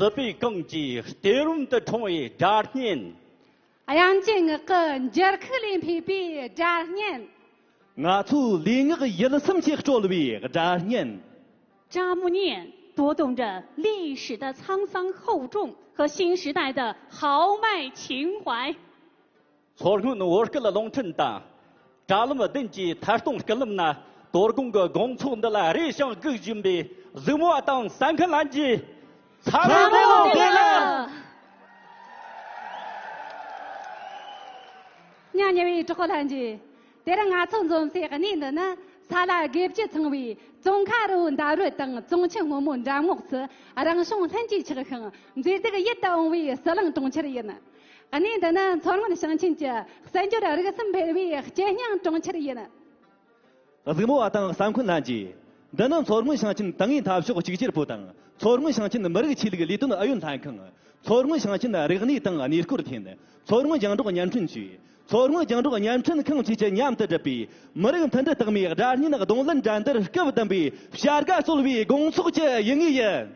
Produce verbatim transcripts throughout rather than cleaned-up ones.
སྲིད་པའི་གངས་ཀྱི་གཏེར་རུམ་དུ་འཁྲུངས་པའི་སྒྲ་སྙན། དབྱངས་ཅན་ངག་གི་འགྱུར་ཁུག་ལས་འཕོས་པའི་སྒྲ་སྙན། ང་ཚོའི་ལུས་ངག་ཡིད་གསུམ་གྱིས་དཀྲོལ་བའི་སྒྲ་སྙན། 张木念读懂着历史的沧桑厚重和新时代的豪迈情怀。 མཚོ་སྔོན་བོད་སྐད་རླུང་འཕྲིན་དང་། དྲ་ལམ་བདུན་གྱི་ཐད་གཏོང་བརྒྱུད་ལམ་ན། དོ་དགོང་གི་དགོང་ཚོགས་འདི་ལ་རེ་ཞིང་སྒུག་བཞིན་པའི་གཟིགས་མོ་བ་དང་གསན་མཁན་ལྷན་རྒྱས། འཚམས་འཚམས་འཚམས་འཚམས་བདེ་ལེགས། བདེ་ལེགས། སྙིང་ཉེ་བའི་གྲོགས་པོ་ལྷན་རྒྱས། དེ་རིང་ང་ཚོ་འཛོམས་སའི་གནས་འདི་ནི་ས་ལ་དགེ་བཅུ་ཚང་བའི་ཙོང་ཁ་རི་བོ་འདབས་རོལ་དང་ཙོང་ཆུ་སྔོན་མོའི་འགྲམ་ངོགས་སུ་རང་བྱུང་ལྷུན་གྱིས་ཆགས་ཤིང་མཛེས་སྡུག་ཡིད་དུ་འོང་བའི་ཟི་ལིང་གྲོང་ཁྱེར་ཡིན། གནས་འདི་ནི་མཚོ་སྔོན་ཞིང་ཆེན་གྱི་གསར་འབྱོར་རིག་གསུམ་འཕེལ་བའི་སྐྱེ་སྙིང་གྲོང་ཁྱེར་ཡིན། གཟིགས་མོ་བ་དང་གསན་མཁན་ལྷན་རྒྱས། འདི་ནི་མཚོ་སྔོན་ཞིང་ཆེན་ཏིང་ངེ་འཐབ་ཕྱོགས་གཅིག་གྱུར་པུའུ་དང་མཚོ་སྔོན་ཞིང་ཆེན་མི་རིགས་ཆོས་ལུགས་ལས་དོན་ཨུ་ཡོན་ལྷན་ཁང་། མཚོ་སྔོན་ཞིང་ཆེན་རིག་གནས་དང་གནས་སྐོར་ཐིན། མཚོ་སྔོན་རྒྱང་སྒྲོག་བརྙན་འཕྲིན་ཅུས། མཚོ་སྔོན་རྒྱང་སྒྲོག་བརྙན་འཕྲིན་ཁང་བཅས་ཀྱིས་མཉམ་དུ་བསྒྲུབས་པའི་མི་རིགས་མཐུན་སྒྲིལ་རྟགས་མའི་སྒྲ་སྙན་རྡུང་ལེན་འགྲན་བསྡུར་སྐབས་བདུན་པའི་བྱ་དགའ་སྩོལ་བའི་དགོང་ཚོགས་ཀྱི་ཡུལ་དངོས་ཡིན།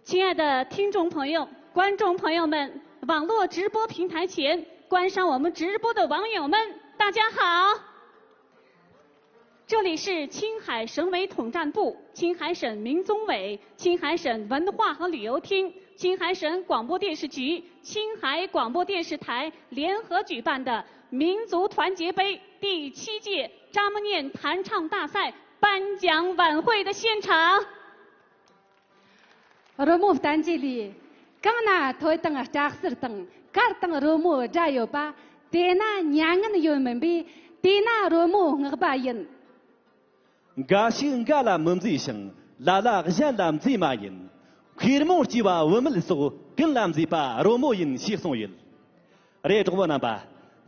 亲爱的听众朋友、观众朋友们，网络直播平台前观赏我们直播的网友们，大家好！这里是青海省委统战部、青海省民宗委、青海省文化和旅游厅、青海省广播电视局、青海广播电视台联合举办的民族团结杯第七届扎木念弹唱大赛颁奖晚会的现场。 རོལ་མོ་བསྟན་བཅོས་ལས། གང་ན་ཐོས་དང་སྐྲ་སེར་དང་། གར་དང་རོལ་མོ་སྒྲ་ཡོད་པ། དེ་ན་མྱ་ངན་ཡོད་མིན་པས། དེ་ན་རོལ་མོ་བསྔགས་པ་ཡིན། འགའ་ཞིག་འགའ་ལ་མི་མཛེས་ཤིང་། ལ་ལ་གཞན་ལ་མཛེས་མ་ཡིན། མཁས་རྨོངས་སྐྱེས་པ་བུད་མེད་སོགས། ཀུན་ལ་མཛེས་པ་རོལ་མོ་ཡིན། ཞེས་གསུངས་ཡོད། རེད། གྲོགས་པོ་རྣམ་པ།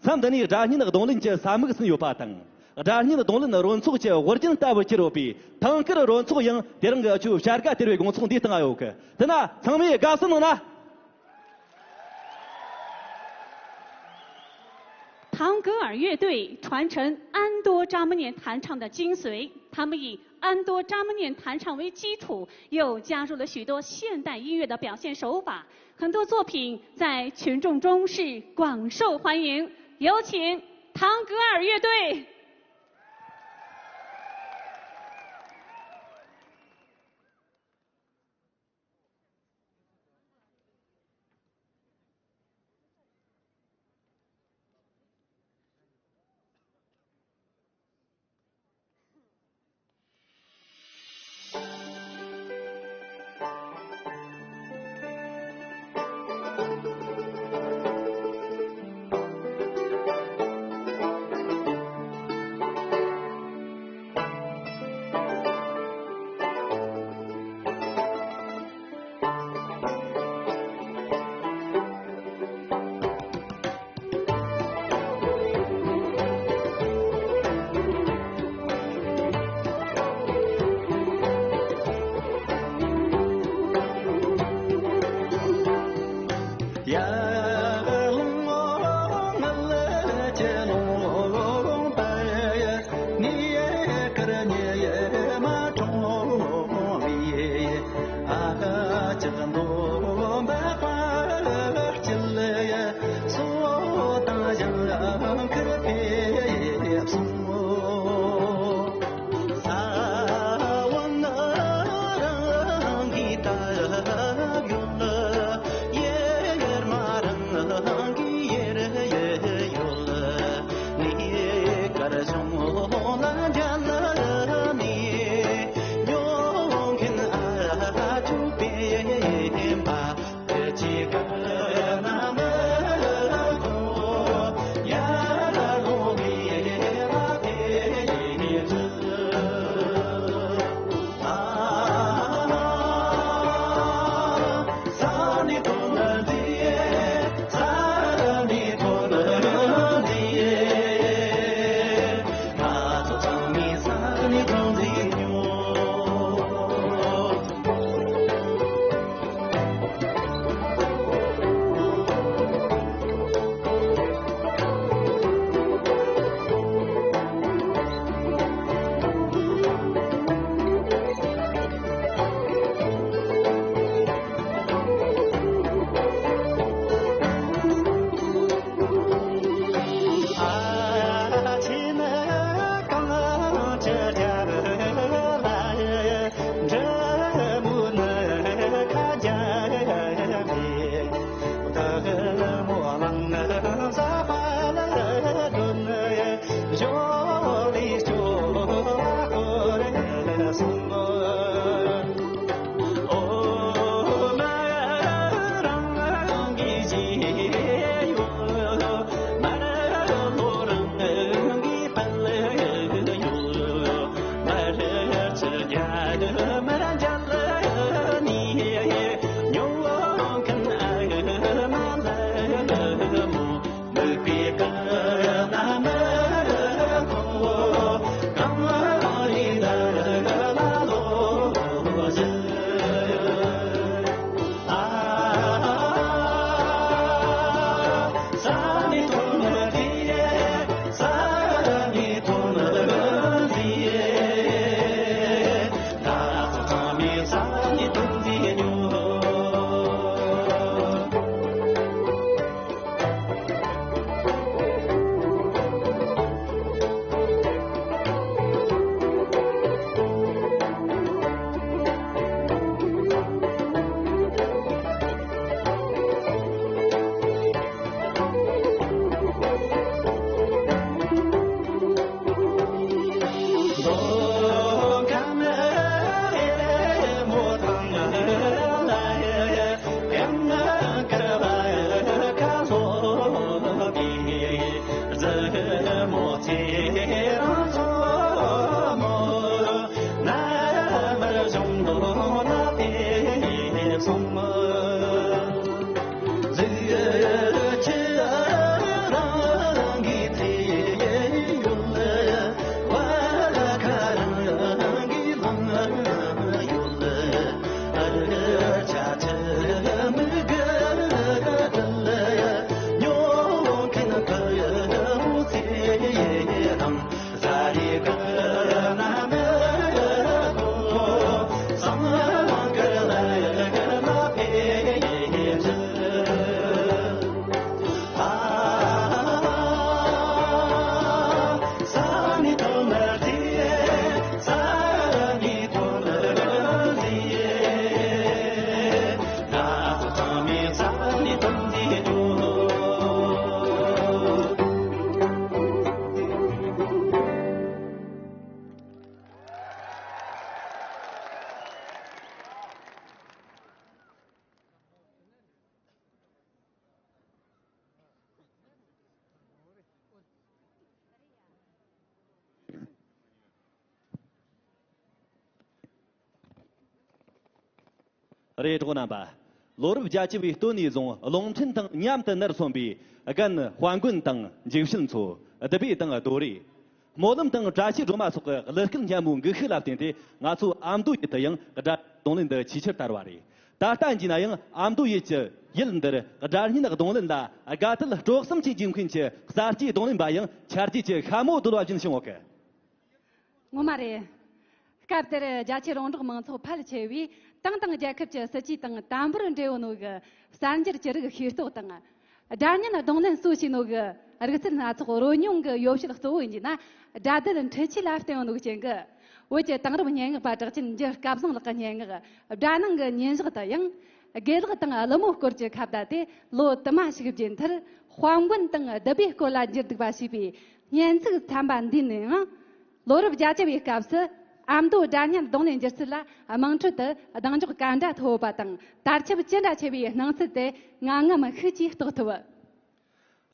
མཚམས་འདི་ནས་སྒྲ་སྙན་རྡུང་ལེན་གྱི་ས་དམིགས་ཟིན་ཡོད་པ་དང་། སྒྲ་སྙན་རྡུང་ལེན་རོལ་ཚོགས་ཀྱི་དབུ་རྒྱན་ལྟ་བུར་གྱུར་ཡོད་པའི་ཐང་དཀར་རོལ་ཚོགས་ཡང་དེ་རིང་གི་ཆུ་བྱ་དགའ་སྟེར་བའི་དགོང་ཚོགས་འདིའི་སྟེང་ཡོད་གི། དེ་ན་ཚང་མས་དགའ་བསུ་གནང་ན། 唐格尔乐队传承安多扎木念弹唱的精髓，他们以安多扎木念弹唱为基础，又加入了许多现代音乐的表现手法，很多作品在群众中是广受欢迎。有请唐格尔乐队。རེད། གྲོགས་རྣམ་པ། ལོ་རབས་བརྒྱད་ཅུ་བའི་སྟོད་ནས་བཟུང་རླུང་འཕྲིན་དང་མཉམ་དུ་ནར་སོན་པའི་རྒན་དཔལ་མགོན་དང་འཇིགས་བྱེད་མཚོ། བདུད་བྷེ་དང་རྡོ་རེ། སྨོན་ལམ་དང་བཀྲ་ཤིས་སྒྲོལ་མ་སོགས་ཀྱི་གླུ་སྐད་སྙན་མོའི་འགུལ་ཤུགས་ལ་བརྟེན་ཏེ། ང་ཚོ་ཨ་མདོ་ཡུལ་དུ་ཡང་སྒྲ་རྡུང་ལེན་འདི་ཆེས་ཆེར་དར་བ་རེད། ད་ལྟ་ཡིན་ན་ཡང་ཨ་མདོ་ཡུལ་གྱི་ཡུལ་འདིར་སྒྲ་སྙན་རྡུང་ལེན་ལ་དགའ་དད་སྤྲོ་གསུམ་གྱིས་འཇིགས་མཁན་གྱི་གསར་སྐྱེས་རྡུང་ལེན་པ་ཡང་ཆར་རྗེས་ཀྱི་ཤ་མོ་རྡོལ་བ་བཞིན་བྱུང་ཡོད་གི། ངོ་མ་རེད། སྐབས་དེར་རྒྱ་ཆེའི་རོང་འབྲོག་མང་ཚོགས་ཕལ་ཆེ་བས་ཏང་དང་རྒྱལ་ཁབ་ཀྱི་སྲིད་ཇུས་དང་དམ་པོར་འབྲེལ་ཡོད་ནོ་གི་གསར་འགྱུར་ཅི་རིགས་ཤེས་རྟོགས་དང་། སྒྲ་སྙན་རྡུང་ལེན་སོགས་བྱས་ནོ་གི་རིག་རྩལ་སྣ་ཚོགས་རོལ་མྱོང་གི་ཡོ་བྱད་གཙོ་བོ་ཡིན་རྒྱུ་ན། སྒྲ་སྡུད་འཕྲུལ་ཆས་ལ་བརྟེན་ཡོད་ནོ་རྐྱེན་གི། བོད་ཀྱི་དེང་རབས་སྙན་ངག་པ་གྲགས་ཅན་འཇུ་སྐལ་བཟང་ལགས་ཀྱི་སྙན་ངག་སྒྲ་ནང་གི་ཉིན་ཞག་དུ་ཡང་། དགེ་ལགས་དང་ཀླུ་མོ་སྐོར་གྱི་ཁ་བརྡ་དེ་ལོ་དུ་མ་ཞིག་རྗེས་མཐར་དཔལ་མགོན་དང་བདུད་བྷེའི་སྐོར་ལ་བསྒྱུར་འདུག་པ་ཞེས་པའི་སྙན་ཚིག་ཚན་པ་འདིའི་ནང་། ལོ་རབས་བརྒྱད་ཅུ་བའི་སྐབས་སུ་ཨ་མདོ་སྒྲ་སྙན་རྡུང་ལེན་སྒྱུ་རྩལ་ལ་དམངས་ཁྲོད་དུ་གདེང་འཇོག་ག་འདྲ་ཐོབ་པ་དང་དར་ཁྱབ་ཅི་འདྲ་ཆེ་བའི་སྣང་ཚུལ་དེ་ང་ངམ་ཤུགས་ཀྱིས་རྟོགས་ཐུབ།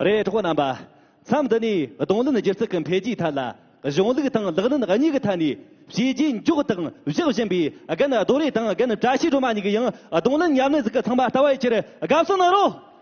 རེད། གྲོགས་རྣམ་པ། མཚམས་འདི་ནས་རྡུང་ལེན་སྒྱུ་རྩལ་གྱི་འཕེལ་རྒྱས་ཐད་ལ་གཞུང་ལུགས་དང་ལག་ལེན་གཉིས་ཀྱི་ཐད་ནས་བྱས་རྗེས་འཇོག་དང་བཞག་བཞིན་པའི་རྒན་རྡོ་རེ་དང་རྒན་བཀྲ་ཤིས་སྒྲོལ་མ་གཉིས་ཀྱིས་ཡང་རྡུང་ལེན་ཉམས་ལེན་ཟིག་གི་ཚང་མ་ལྟ་བ་ཡི་ཕྱིར་དགའ་བསུ་གནང་རོགས།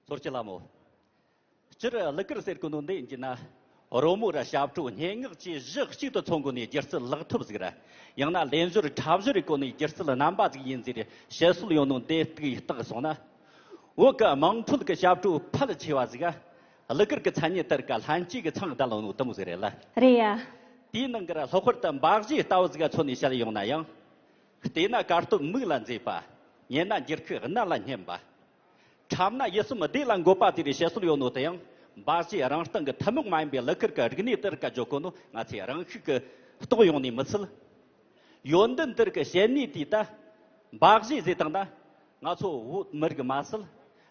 ཚོར་ཅི་ལ་མོ། སྤྱིར་གླུ་གར་ཟེར་གོ་ནོ་འདི་ཡིན་གྱི་ན། རོལ་མོ་ར་ཞབས་བྲོ་སྙན་ངག་བཅས་གཞི་གཅིག་ཏུ་ཚང་གོ་ནས་སྒྱུ་རྩལ་ལག་ཐོབ་ཟིག་ར། ཡང་ན་ལེན་སྦྱོར་འཁྲབ་སྦྱོར་རེ་གོ་ནས་སྒྱུ་རྩལ་རྣམ་པ་ཟིག་ཡིན་ཟེར་བཤད་སྲོལ་ཡོད་ནོ་འདི་ལྟ་བུའི་རྟགས་སོང་ན། བོད་ཀྱི་དམངས་ཁྲོད་ཀྱི་ཞབས་བྲོ་ཕལ་ཆེ་བ་ཟིག་ག་གླུ་གར་གྱི་མཚན་ཉིད་དེར་ག་ལྷན་སྐྱེས་ཀྱི་ཚང་བསྡད་ཡོད་ནོ་དེ་མོ་ཟིག་རེད་ལ། རེད་ཡ། དེའི་ནང་གི་ལྷག་པར་དུ་འབའ་གཞས་ལྟ་བུ་ཟིག་ག་མཚོན་ནས་བཤད་ཡོང་ན་ཡང་། བལྟས་ན་དཀའ་སྟོབས་མིག་ལ་མཛེས་པ། ཉན་ན་འགྱུར་ཁུག་རྣ་ལ་སྙན་པ། འཁྲབ་ན་ཡིད་སེམས་བདེ་ལ་འགོད་པ་དེ་རེད་བཤད་སྲོལ་ཡོད་ནོ་དེ་ཡང་འབའ་གཞས་རང་སྟེང་གི་ཐུན་མོང་མ་ཡིན་པའི་གླུ་གར་གྱི་རིག་གནས་དེར་ག་བརྗོད་གོ་ནོ་ང་ཚོས་རང་ཤུགས་ཀྱིས་རྟོགས་ཡོང་ནི་མི་སྲིད། ཡོན་ཏན་དེར་གི་བཤད་ནུས་དེ་ད། འབའ་གཞས་ཟེར་དང་ན། ང་ཚོ་བོད་མི་རིགས་མ་ཟད།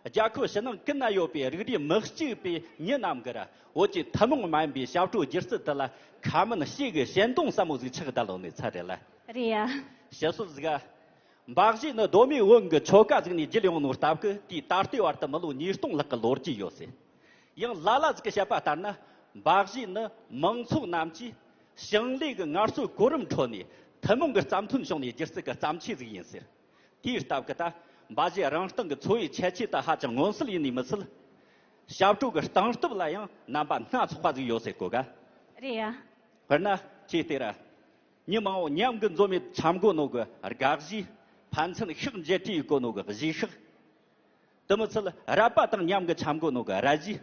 རྒྱལ་ཁབ་ཕྱི་ནང་ཀུན་ན་ཡོད་པའི་རིགས་རུས་མི་གཅིག་པའི་མི་རྣམས་ཀྱིས་བོད་ཀྱི་ཐུན་མོང་མ་ཡིན་པའི་ཞབས་བྲོ་སྒྱུ་རྩལ་དེ་ལ་ཁ་མིན་ཞེ་གི་ཞེན་སྡང་ཟབ་མོ་ཟིག་ཆགས་བསྡད་ཡོད་ནི་ཚད་རེད་ལ། རེད་ཡ། བཤད་སྲོལ་ཟིག་ག་འབའ་གཞས་ནི་གདོད་མའི་བོན་གྱི་ཆོ་ག་ཟིག་ནས་བརྒྱུད་ཡོང་ནོ་སྟབས་ཀྱིས་དེའི་ད་ལྟའི་བར་དུ་མི་ལོ་ཉིས་སྟོང་ལྷག་གི་ལོ་རྒྱུས་ཡོད་ཟེར། ཡང་ལ་ལ་ཟིག་གིས་བཤད་པ་ལྟར་ན། འབའ་གཞས་ནི་མང་ཚོགས་རྣམས་ཀྱིས་ཞིང་ལས་ཀྱི་ངལ་རྩོལ་གོ་རིམ་ཁྲོད་ནས་ཐུན་མོང་གི་བརྩམས་ཐོན་བྱུང་ནས་སྒྱུ་རྩལ་གྱི་བརྩམས་ཆོས་ཟིག་ཡིན་ཟེར། དེའི་སྟབས་ཀྱིས་ད་འབའ་གཞས་རང་སྟེང་གི་འཚོ་བའི་ཁྱད་ཆོས་དང་ཧ་ཅང་མངོན་གསལ་ཡིན་ནི་མི་ཚད། ཞབས་བྲོ་གི་སྟངས་སྟབས་ལ་ཡང་རྣམ་པ་སྣ་ཚོགས་པ་ཟིག་ཡོད་ཟེར་གོ་ག་རེད་ཡ། དཔེར་ན་ཁྱེད་ལྟོས་ར། མི་མང་བོ་མཉམ་གི་འཛོམས་མེད་འཆམ་གོ་ནོ་གི་དགའ་གཞས། ཕན་ཚུན་ཤག་མཇལ་དུས་གོ་ནོ་གི་གཞས་ཤག་དེ་མི་ཚད་ར་བ་དང་མཉམ་གི་འཆམ་གོ་ནོ་གི་ར་གཞས།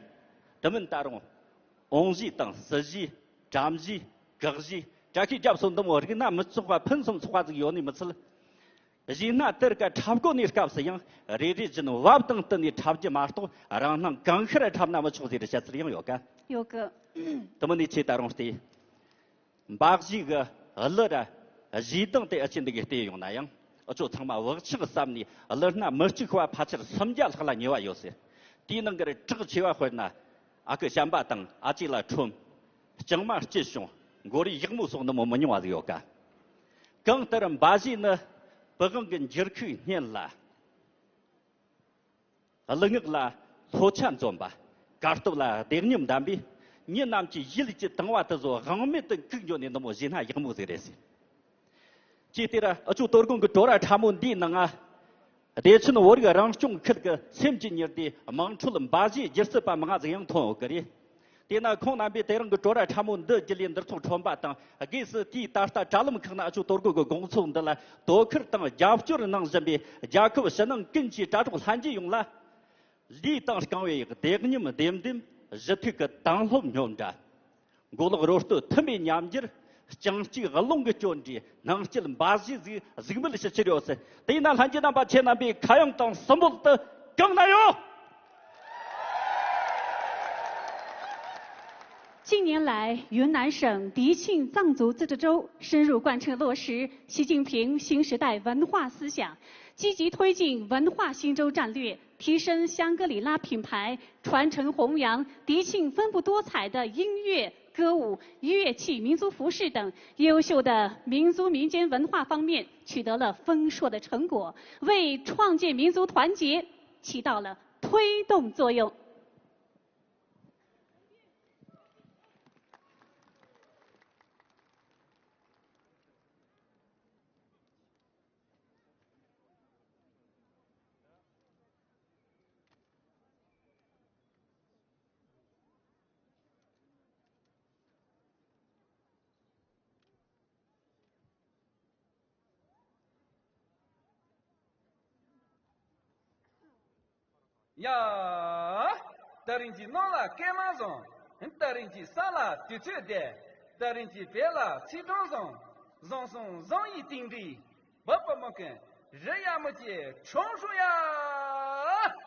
དེ་མིན་ད་རུང་འོང་གཞས་དང་སྲིད་གཞས། དྲ་གཞས། གག་གཞས། བཀྲ་ཤིས་རྒྱབ་སོགས་འདི་མོ་རིགས་སྣ་མི་ཚོགས་པ་ཕུན་སུམ་ཚོགས་པ་ཟིག་ཡོད་ནི་མི་ཚད། གཞས་སྣ་དེར་ག་འཁྲབ་གོ་ནི་སྐབས་སུ་ཡང་རེ་རེ་བཞིན་བབ་དང་བསྟུན་ནས་འཁྲབ་རྒྱུ་མ་གཏོགས་རང་སྣང་གང་ཤར་འཁྲབ་ན་མི་ཆོག་ཟེར་བཤད་ཚུལ་ཡང་ཡོད་ག་ཡོད་གི་དེ་མིན་ནི་ཁྱེད་ད་རུང་ལྟོས། འབའ་གཞས་གི་གླུ་ར་གཞས་གདངས་དེ་ཨ་ཅེ་འདི་གི་བལྟས་ཡོང་ན་ཡང་ཨ་ཅོ་ཚང་མ་བག་ཆགས་ཟབ་ནས་གླུ་སྣ་མི་གཅིག་པ་ཕལ་ཆེར་སུམ་བརྒྱ་ལྷག་ལ་ཉེ་བ་ཡོད་ཟེར། དེའི་ནང་གི་གྲགས་ཆེ་བ་དཔེར་ན། ཨ་ཁུ་བྱམས་པ་དང་ཨ་ཅེ་ལ་ཁྲོམ། ལྕང་མ་སྐྱིད་བྱུང་། མགོ་རིལ་ཡག་མོ་སོགས་འདི་མོ་མི་ཉུང་བ་ཟིག་ཡོད་ཀ་གང་ལྟར་འབའ་གཞས་ནི་པི་ཝང་གི་འགྱུར་ཁུག་སྙན་ལ། གླུ་ངག་ལ་ལྷོད་ཆ་འཛོམས་པ། དཀའ་སྟོབས་ལ་བདེ་ཉམས་ལྡན་པས། མི་རྣམས་ཀྱི་ཡིད་ཀྱི་དང་བ་དེ་ཚོ་དབང་མེད་དུ་འགུག་འགྱོ་ནས་འདི་མོ་གཞས་སྣ་ཡག་མོ་ཟིག་རེད་ཟེར། ཅེས་དེར་ཨ་ཅོ་དོ་དགོང་གི་བྲོ་ར་ཕྲ་མོ་འདིའི་ནང་ང་། བདེ་ཆེན་བོད་རིགས་རང་སྐྱོང་ཁུལ་གྱི་སེམས་ཀྱི་ཉི་ཟླའི་དམངས་ཁྲོད་འབའ་གཞས་སྒྱུ་རྩལ་པ་མང་ང་ཟིག་ཡང་ཐོན་ཡོད་ཀི་རེད། དེས་ན་ཁོང་རྣམ་པས་དེ་རིང་གི་བྲོ་ར་ཕྲ་མོ་འདི་བརྒྱུད་ལས་འདིར་ཚོགས་ཁྲོམ་པ་དང་སྒོས་སུ་དེའི་ད་ལྟ་དྲ་ལམ་ཁག་ན་ཨ་ཅོ་དོ་དགོང་གི་དགོང་ཚོགས་འདི་ལ་དོ་ཁུར་དང་རྒྱབ་སྐྱོར་གནང་བཞིན་པའི་རྒྱལ་ཁབ་ཕྱི་ནང་ཀུན་གྱི་དྲ་གྲོགས་ལྷན་རྒྱས་ཡོངས་ལ། ལུས་དང་རྐང་པའི་བདེ་ཉམས་ལྡེམ་ལྡེམ། གཞུ་ཐུག་གི་དྭངས་སློབ་སྙོམས་འདྲ། མགོ་ལོག་རོ་སྟོད་ཐུན་པའི་ཉམས་འགྱུར། རྐྱང་གཅིག་རླུང་གི་སྐྱོན་འདྲའི་སྣང་སྐྱིད་འབའ་གཞས་ཟིག་གཟིགས་མོལ་བྱེད་ཕྱིར་ཡོད་ཟེར། དེས་ན་ལྷན་རྒྱས་རྣམ་པ་ཁྱེད་རྣམ་པའི་ཁ་གཡང་དང་གསུང་འབོད་དེ་གང་ན་ཡོད། 近年来，云南省迪庆藏族自治州深入贯彻落实习近平新时代文化思想，积极推进文化新州战略，提升香格里拉品牌，传承弘扬迪庆丰富多彩的音乐、歌舞、乐器、民族服饰等优秀的民族民间文化方面取得了丰硕的成果，为创建民族团结起到了推动作用。ཡ། ད་རིང་གི་ནང་ལ་སྐད་མ་བཟང་། ད་རིང་གི་ས་ལ་དུས་ཚོད་བདེ། ད་རིང་གི་བོད་ལ་ཚིག་གྲངས་བཟང་། བཟང་སོང་བཟང་ཡིན་དེང་འདྲི། བོད་པ་མི་ཀུན་རི་ཡ་མི་སྐྱེ་ཁྲོམ་ཧྲུ་ཡ།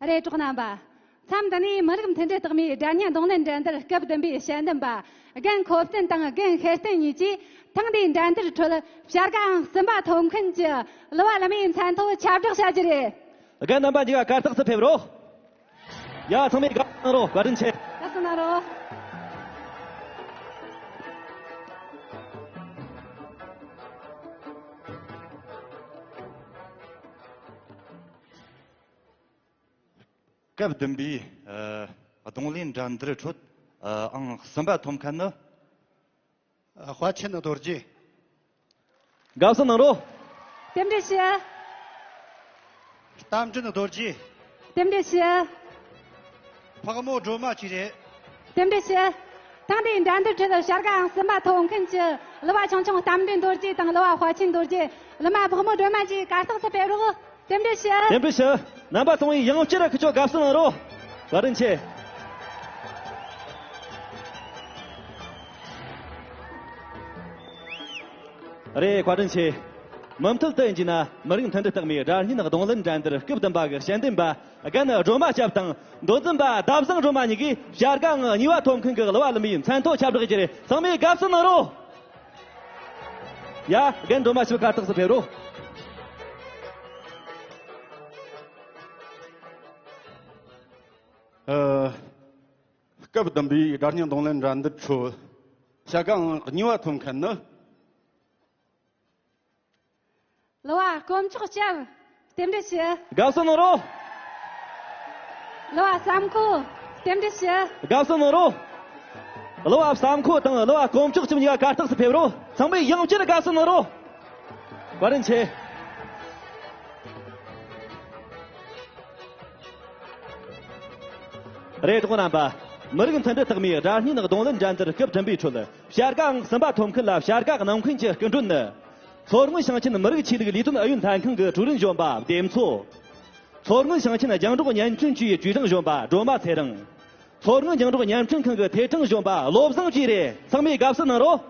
རེད། གྲོགས་རྣམ་པ། མཚམས་འདི་ནས་མི་རིགས་མཐུན་སྒྲིལ་རྟགས་མའི་སྒྲ་སྙན་རྡུང་ལེན་འགྲན་བསྡུར་སྐབས་བདུན་པའི་དཔྱད་འདེམས་པ་རྒན་ཁོ་བསྟན་དང་རྒན་ཤེར་བསྟན་གཉིས་ཀྱིས་ཐེངས་འདིའི་འགྲན་བསྡུར་ཁྲོད་བྱ་དགའ་ཨང་གསུམ་པ་ཐོབ་མཁན་གྱི་གླུ་བ་གླུ་མའི་མཚན་ཐོ་ཁྱབ་བསྒྲགས་བྱ་རྒྱུ་རེད། རྒན་རྣམ་པ་གཉིས་ཀ་གར་སྟེགས་སུ་ཕེབས་རོགས། ཡ། ཚང་མས་དགའ་བསུ་གནང་རོགས། བཀའ་དྲིན་ཆེ། དགའ་བསུ་གནང་རོགས། སྐབས་བདུན་པའི་ཨ་རྡུང་ལེན་འགྲན་བསྡུར་ཁྲོད་ཨ་ཨང་གསུམ་པ་ཐོབ་མཁན་ནི། ཨ། དཔལ་ཆེན་རྡོ་རྗེ། དགའ་བསུ་གནང་རོགས། རྟེན་འབྲེལ་ཞུ། རྟ་མགྲིན་རྡོ་རྗེ། རྟེན་འབྲེལ་ཞུ། ཕག་མོ་སྒྲོལ་མ་བཅས་རེད། རྟེན་འབྲེལ་ཞུ། ཐེངས་འདིའི་འགྲན་བསྡུར་ཁྲོད་བྱ་དགའ་ཨང་གསུམ་པ་ཐོབ་མཁན་གྱི་གླུ་བ་ཆུང་ཆུང་རྟ་མགྲིན་རྡོ་རྗེ་དང་གླུ་བ་དཔལ་ཆེན་རྡོ་རྗེ། གླུ་མ་ཕག་མོ་སྒྲོལ་མ་བཅས་གར་སྟེགས་སུ་ཕེབས་རོགས། རྟེན་འབྲེལ་ཞུ། རྟེན་འབྲེལ་ཞུ། རྣམ་པ་ཚང་མས་ཡང་བསྐྱར་ཁྱེད་ཚོ་དགའ་བསུ་གནང་རོགས། བཀའ་དྲིན་ཆེ། རེད། བཀའ་དྲིན་ཆེ། མུ་མཐུད་དུ་ཡིན་གྱི་ན་མི་རིགས་མཐུན་སྒྲིལ་རྟགས་མའི་སྒྲ་སྙན་རྡུང་ལེན་འགྲན་བསྡུར་སྐབས་བདུན་པ་གི་དཔྱད་འདེམས་པ་རྒན་སྒྲོལ་མ་སྐྱབས་དང་མདོ་འཛིན་པ་ཟླ་བཟང་སྒྲོལ་མ་གཉིས་ཀྱིས་བྱ་དགའ་ཨང་གཉིས་པ་ཐོབ་མཁན་གྱི་གླུ་བ་གླུ་མའི་མཚན་ཐོ་ཁྱབ་བསྒྲགས་ཀྱི་རེད། ཚང་མས་དགའ་བསུ་གནང་རོགས། ཡ། རྒན་སྒྲོལ་མ་ཞིག་གར་སྟེགས་སུ་ཕེབས་རོགས། ཨ། སྐབས་བདུན་པའི་སྒྲ་སྙན་རྡུང་ལེན་འགྲན་བསྡུར་ཁྲོད་བྱ་དགའ་ཨང་གཉིས་པ་ཐོབ་མཁན་ནི། གླུ་བ་དཀོན་མཆོག་སྐྱབས། རྟེན་འབྲེལ་ཞུ། དགའ་བསུ་གནང་རོགས། གླུ་བ་བསམ་ཁོ། རྟེན་འབྲེལ་ཞུ། དགའ་བསུ་གནང་རོགས། གླུ་བ་བསམ་ཁོ་དང་གླུ་བ་དཀོན་མཆོག་སྐྱབས་གཉིས་ཀ་གར་སྟེགས་སུ་ཕེབས་རོགས། ཚང་མས་ཡང་བསྐྱར་དགའ་བསུ་གནང་རོགས། བཀའ་དྲིན་ཆེ། རེད། གྲོགས་རྣམ་པ། མི་རིགས་མཐུན་སྒྲིལ་རྟགས་མའི་སྒྲ་སྙན་རྡུང་ལེན་འགྲན་བསྡུར་སྐབས་བདུན་པའི་ཁྲོད་བྱ་དགའ་ཨང་གསུམ་པ་ཐོབ་མཁན་ལ་བྱ་དགའ་གནང་མཁན་གྱི་སྐུ་མགྲོན་ནི། མཚོ་སྔོན་ཞིང་ཆེན་མི་རིགས་ཆོས་ལུགས་ལས་དོན་ཨུ་ཡོན་ལྷན་ཁང་གི་ཀྲུའུ་རིན་གཞོན་པ་བདེ་མཚོ། མཚོ་སྔོན་ཞིང་ཆེན་རྒྱང་སྒྲོག་བརྙན་འཕྲིན་ཅུའི་ཅུའུ་ཀྲང་གཞོན་པ་སྒྲོལ་མ་ཚེ་རིང་། མཚོ་སྔོན་རྒྱང་སྒྲོག་བརྙན་འཕྲིན་ཁང་གི་ཐད་ཀྲང་གཞོན་པ་བློ་བཟང་བཅས་རེད། ཚང་མས་དགའ་བསུ་གནང་རོགས།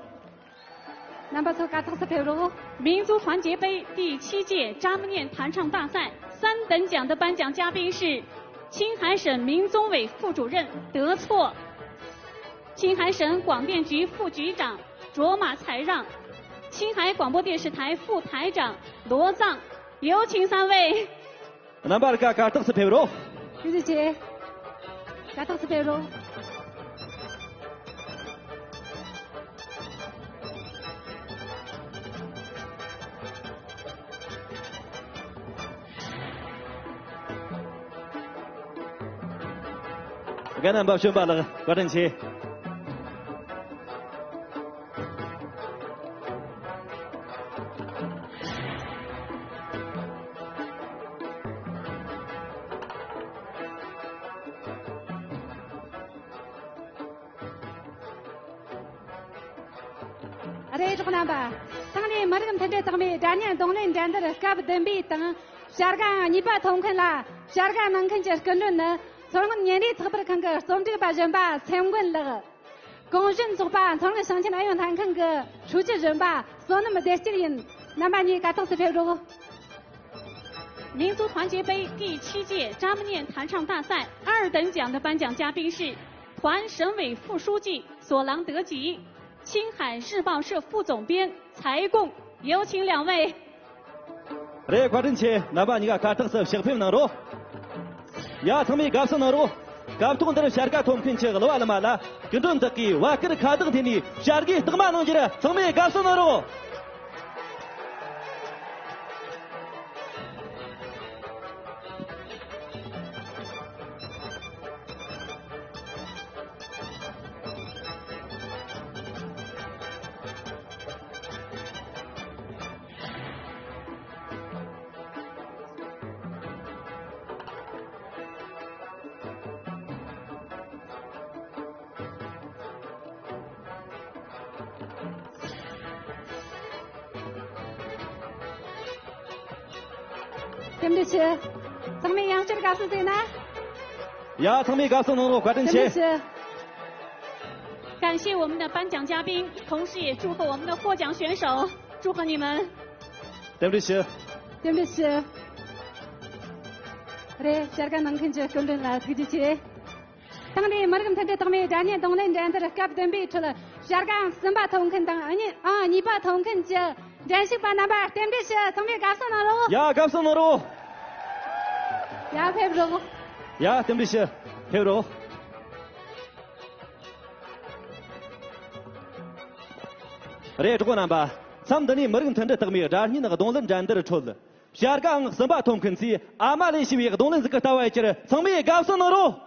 རྣམ་པ་ཚོ་གར་སྟེགས་སུ་ཕེབས་རོགས། 民族团结杯第七届张念弹唱大赛三等奖的颁奖嘉宾是青海省民宗委副主任德措，青海省广电局副局长卓玛才让，青海广播电视台副台长罗藏，有请三位。 རྣམ་པར་དགའ། གར་སྟེགས་སུ་ཕེབས་རོགས། ཐུགས་རྗེ་ཆེ། གར་སྟེགས་སུ་ཕེབས་རོགས། རྒན་རྣམ་པ་གཞོན་པ་ལགས། བཀའ་དྲིན་ཆེ། རེད། གྲོགས་རྣམ་པ། ཚང་མས་མི་རིགས་མཐུན་སྒྲིལ་རྟགས་མའི་སྒྲ་སྙན་རྡུང་ལེན་འགྲན་བསྡུར་སྐབས་བདུན་པའི་སྟེང་བྱ་དགའ་གཉིས་པ་ཐོབ་མཁན་ལ་བྱ་དགའ་གནང་མཁན་གྱི་སྐུ་མགྲོན་ནི་མཚོ་སྔོན་ཉིན་རེའི་ཚགས་པར་ཁང་གི་རྩོམ་སྒྲིག་པ་གཞོན་པ་སེམས་མགོན་ལགས། གུང་གཞོན་ཚོགས་པ་མཚོ་སྔོན་ཞིང་ཆེན་ཨུ་ཡོན་ལྷན་ཁང་གི་ཧྲུའུ་ཅི་གཞོན་པ་བསོད་ནམས་བདེ་སྐྱིད་ཡིན། རྣམ་པ་གཉིས་གར་སྟེགས་སུ་ཕེབས་རོགས། 民族团结杯第七届张念弹唱大赛二等奖的颁奖嘉宾是团省委副书记索朗德吉、青海日报社副总编柴贡，有请两位。 རེད། བཀའ་དྲིན་ཆེ། རྣམ་པ་གཉིས་ཀ་གར་སྟེགས་སུ་ཕྱག་ཕེབས་གནང་རོགས། ཡ། ཚང་མས་དགའ་བསུ་གནང་རོགས། སྐབས་ཐོག་འདིར་བྱ་དགའ་ཐོབ་མཁན་གྱི་གླུ་བ་གླུ་མ་ལ་སྐུ་མགྲོན་དག་གིས་བ་སྐུར་ཁ་བཏགས་འཐེན་ནས་བྱ་དགའི་རྟགས་མ་གནང་རྒྱུར་ཚང་མས་དགའ་བསུ་གནང་རོགས། རྟེན་འབྲེལ་ཞུ། ཚང་མས་ཡང་བསྐྱར་དགའ་བསུ་ཞུས་ན། ཡ། ཚང་མས་དགའ་བསུ་གནང་རོགས། བཀའ་དྲིན་ཆེ། རྟེན་འབྲེལ་ཞུ། 感谢我们的颁奖嘉宾，同时也祝贺我们的获奖选手，祝贺你们。 རྟེན་འབྲེལ་ཞུ། རྟེན་འབྲེལ་ཞུ། རེད། བྱ་དགའ་གནང་མཁན་གྱི་སྐུ་མགྲོན་ལ་ཐུགས་རྗེ་ཆེ། ཐེངས་འདིའི་མི་རིགས་མཐུན་སྒྲིལ་རྟགས་མའི་སྒྲ་སྙན་རྡུང་ལེན་འགྲན་བསྡུར་སྐབས་བདུན་པའི་ཁྲོད་བྱ་དགའ་ཨང་གསུམ་པ་ཐོབ་མཁན་དང་ཨང་གཉིས་ཨང་གཉིས་པ་ཐོབ་མཁན་གྱི་འགྲན་ཞུགས་པ་རྣམ་པར་རྟེན་འབྲེལ་ཞུ། ཚང་མས་དགའ་བསུ་གནང་རོགས། ཡ། དགའ་བསུ་གནང་རོགས། ཡ། ཕེབས་རོགས། ཡ། རྟེན་འབྲེལ་ཞུ། ཕེབས་རོགས། རེད། གྲོགས་པོ་རྣམ་པ། མཚམས་འདི་ནས་མི་རིགས་མཐུན་སྒྲིལ་རྟགས་མའི་སྒྲ་སྙན་རྡུང་ལེན་འགྲན་བསྡུར་ཁྲོད་བྱ་དགའ་ཨང་གསུམ་པ་ཐོབ་མཁན་ཚོས་ཨ་མ་ལེ་ཞེས་པའི་རྡུང་ལེན་ཟིག་གི་ལྟ་བ་ཡི་ཕྱིར་ཚང་མས་དགའ་བསུ་གནང་རོགས།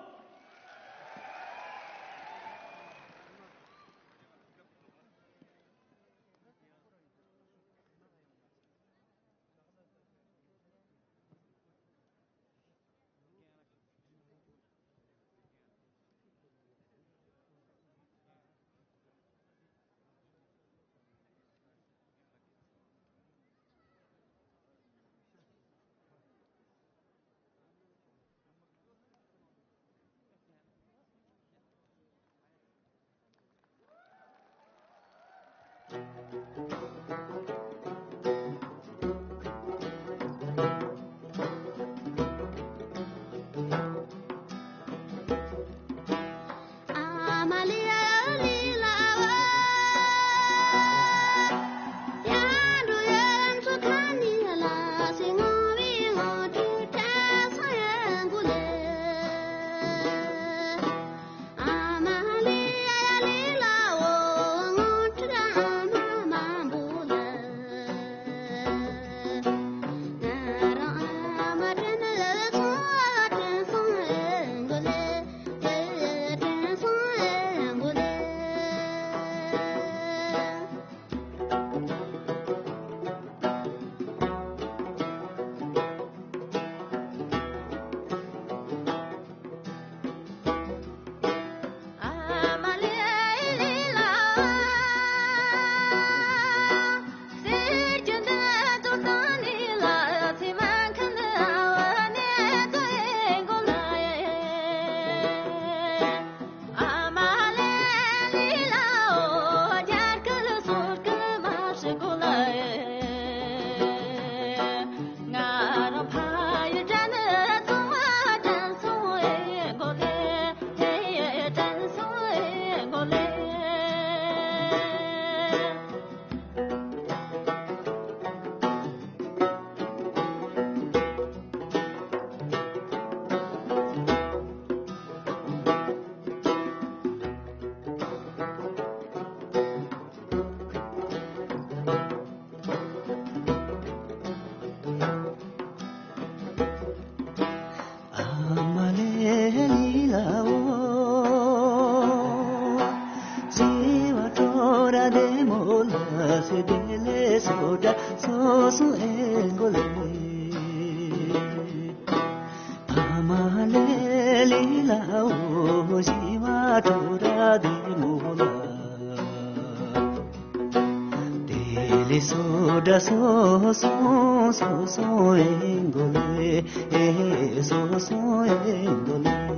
སོ་དྲ་སོ་སོ་སོ་སོ་ཨེ་གོ་ལེ། ཨེ་སོ་སོ་ཨེ་གོ་ལེ།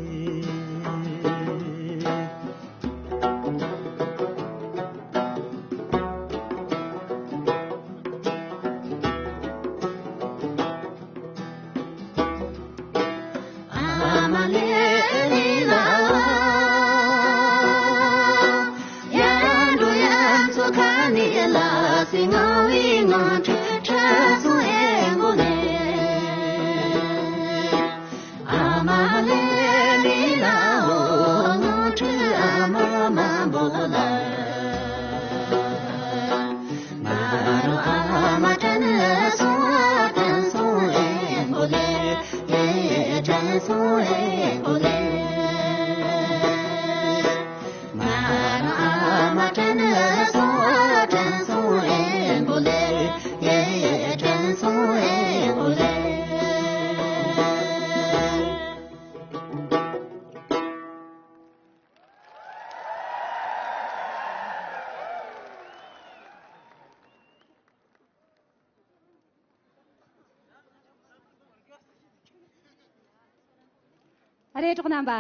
ཨ་རེ་གྲོགས་རྣམ་པ།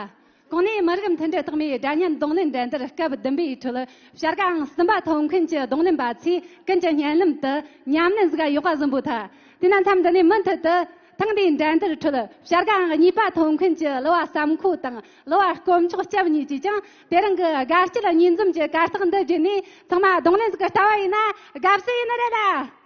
གོང་ནས་མི་རིགས་མཐུན་སྒྲིལ་རྟགས་མའི་སྒྲ་སྙན་རྡུང་ལེན་འགྲན་བསྡུར་སྐབས་བདུན་པའི་ཁྲོད་བྱ་དགའ་ཨང་གསུམ་པ་ཐོབ་མཁན་གྱི་རྡུང་ལེན་པ་ཚོས་ཀུན་གྱི་སྙན་ལམ་དུ་ཉམས་ལེན་ཟིག་ཡོད་པ་བཟང་པོ་ཐལ། དེས་ན་མཚམས་འདི་ནས་མུ་མཐུད་དུ་ཐེངས་འདིའི་འགྲན་བསྡུར་ཁྲོད་བྱ་དགའ་ཨང་གཉིས་པ་ཐོབ་མཁན་གྱི་གླུ་བ་བསམ་ཁོ་དང་གླུ་བ་དཀོན་མཆོག་སྐྱབས་གཉིས་ཀྱིས་ཀྱང་དེ་རིང་གི་དགའ་སྐྱིད་གཉིས་འཛོམས་ཀྱི་གར་སྟེགས་འདི་བརྒྱུད་ནས་ཚང་མ་རྡུང་ལེན་ཟིག་ལྟ་བ་ཡིན་ན་དགའ་བསུ་ཡིན་ནི་རེད་ལ།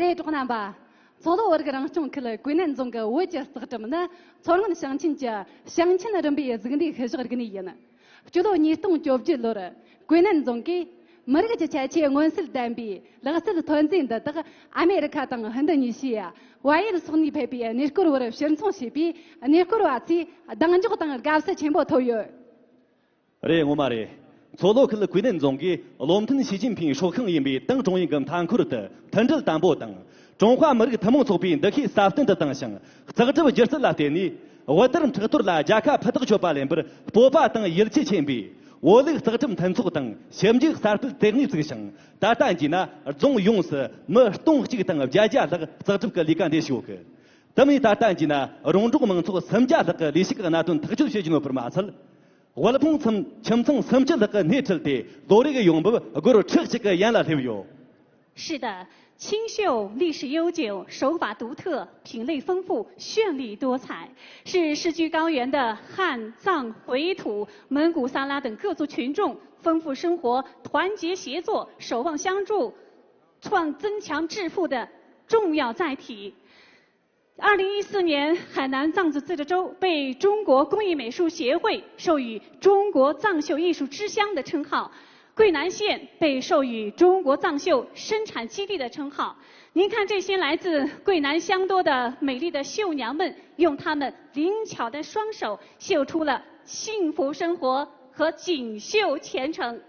རེད། གྲོགས་རྣམ་པ། མཚོ་ལྷོ་བོད་རིགས་རང་སྐྱོང་ཁུལ་ཀུའེ་ནན་རྫོང་གི་བོད་ཀྱི་རྩེག་གྲུམ་ནི་མཚོ་སྔོན་ཞིང་ཆེན་གྱི་ཞིང་ཆེན་རིམ་པའི་གཟུགས་འདས་ཤུལ་བཞག་རིག་གནས་ཡིན། སྤྱི་ལོ་ཉིས་སྟོང་བཅོ་བརྒྱད་ལོར་ཀུའེ་ནན་རྫོང་གིས་མི་རིགས་ཀྱི་ཁྱད་ཆོས་མངོན་གསལ་ལྡན་པའི་ལག་རྩལ་ཐོན་རྫས་འདི་དག་ཨ་མེ་རི་ཁ་དང་ཧིན་དུ་ཉི་ཤུའི་བལ་ཡུལ་སོགས་ནས་ཕེབས་པའི་གནས་སྐོར་བར་ཕྱིར་འཚོང་བྱས་པས། གནས་སྐོར་བ་ཚོས་གདེང་འཇོག་དང་དགའ་བསུ་ཆེན་པོ་ཐོབ་ཡོད། རེད། ངོ་མ་རེད། མཚོ་ལྷོ་ཁུལ་ཀུའེ་ནན་རྫོང་གིས་བློ་མཐུན་ཞི་ཅིན་ཕིང་སྲོག་ཤིང་ཡིན་པའི་ཏང་ཀྲུང་དབྱང་གི་མཐའ་འཁོར་དུ་མཐུན་སྒྲིལ་དམ་པོ་དང་། ཀྲུང་ཧྭ་མི་རིགས་ཐུན་མོང་ཚོགས་པའི་འདུ་ཤེས་སྲ་བརྟན་དུ་བཏང་ཞིང་། རྩེག་གྲུབ་སྒྱུ་རྩལ་ལ་བརྟེན་ནས་བོད་དར་འཕྲག་དོར་ལ་རྒྱལ་ཁ་ཕུ་ཐག་ཆོད་པ་ལེན་པར་སྤོབས་པ་དང་ཡིད་ཆེས་ཆེན་པོས། བོད་ལུགས་རྩེག་གྲུབ་མཐུན་ཚོགས་དང་ཞིབ་འཇུག་གསར་སྤེལ་ལྟེ་གནས་བཙུགས་ཤིང་། ད་ལྟ་གྱི་ན་རྫོང་ཡོངས་སུ་མི་སྟོང་གཅིག་དང་བརྒྱད་བརྒྱ་ལྷག་རྩེག་གྲུབ་ཀྱི་ལས་ཀ་འདི་བྱེད་ཡོད་གི། དེ་མིན་ད་ལྟ་གྱི་ན་རོང་འབྲོག་མང་ཚོགས་སུམ་བརྒྱ་ལྷག་གི་ལས་ཞུགས་ཀྱི་གནད་དོན་ཐག་གཅོད་བྱེད་ཀྱི་ཡོད་པར་མ་ཚད། དབུལ་ཕོངས་ཁྱིམ་ཁྱིམ་ཚང་སུམ་ཅུ་ལྷག་གི་སྣེ་ཁྲིད་དེ་ལོ་རེ་གི་ཡོང་འབབ་སྒོར་ཁྲི་གཅིག་གི་ཡན་ལ་སླེབས་ཡོད། 是的，清秀历史悠久，手法独特，品类丰富，绚丽多彩，是世居高原的汉、藏、回土、蒙古、撒拉等各族群众丰富生活、团结协作、守望相助、创增强致富的重要载体。 二零一四年，海南藏族自治州被中国工艺美术协会授予中国藏绣艺术之乡的称号，桂南县被授予中国藏绣生产基地的称号。您看，这些来自桂南乡多的美丽的绣娘们，用她们灵巧的双手绣出了幸福生活和锦绣前程。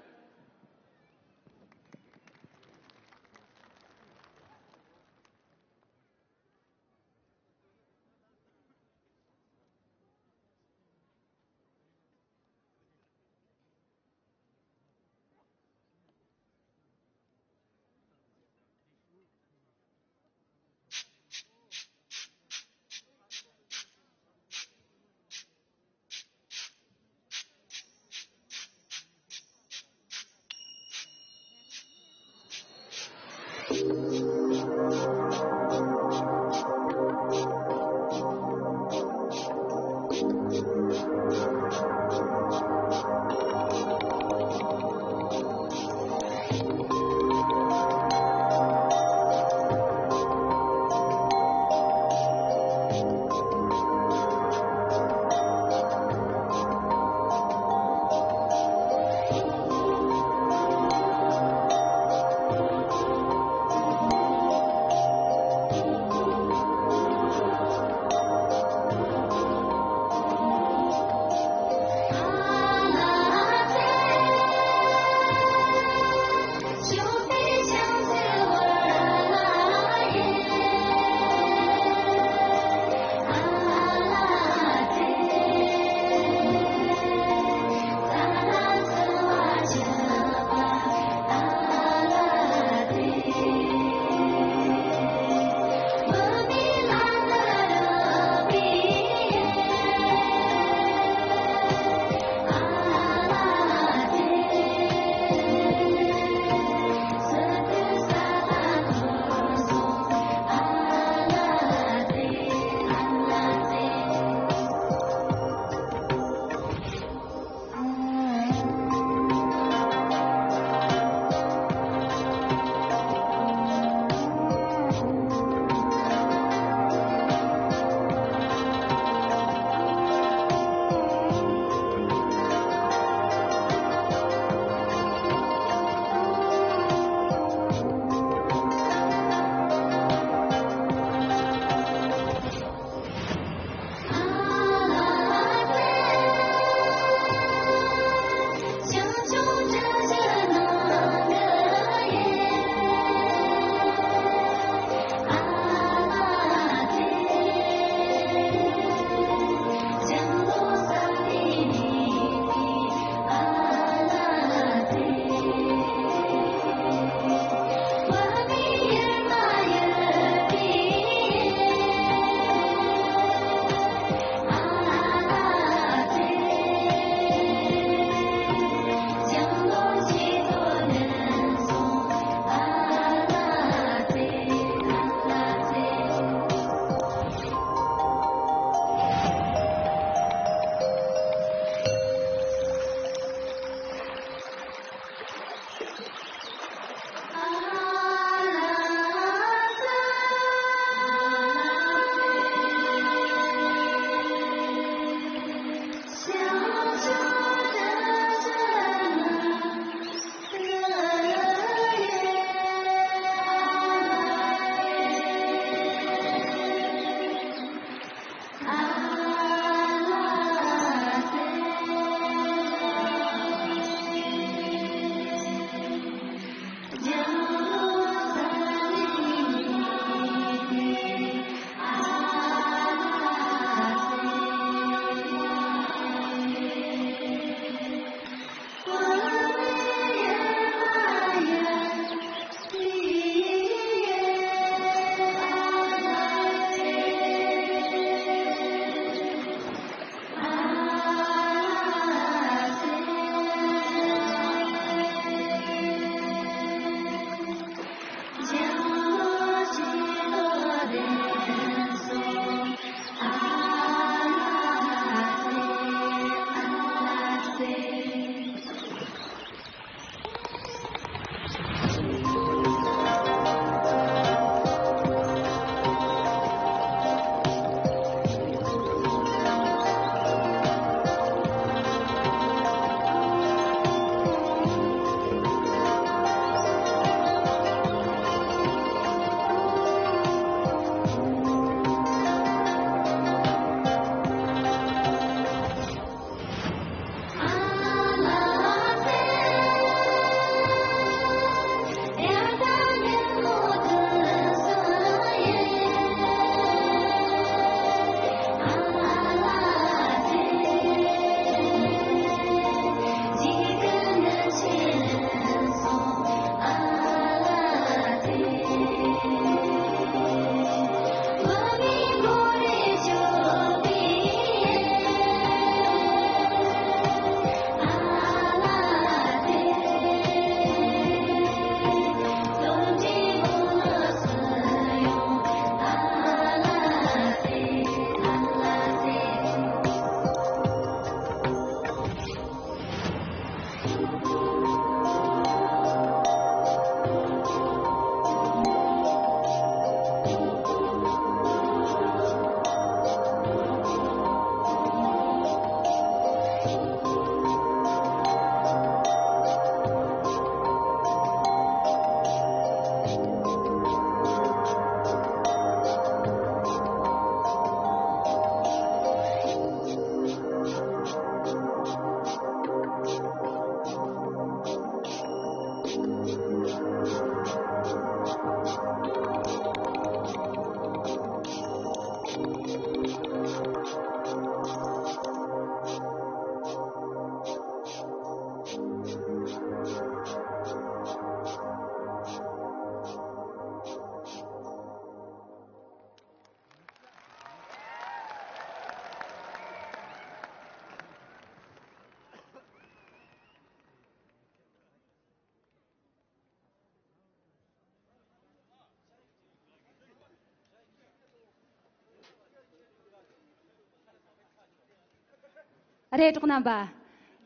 རེད། གྲོགས་རྣམ་པ།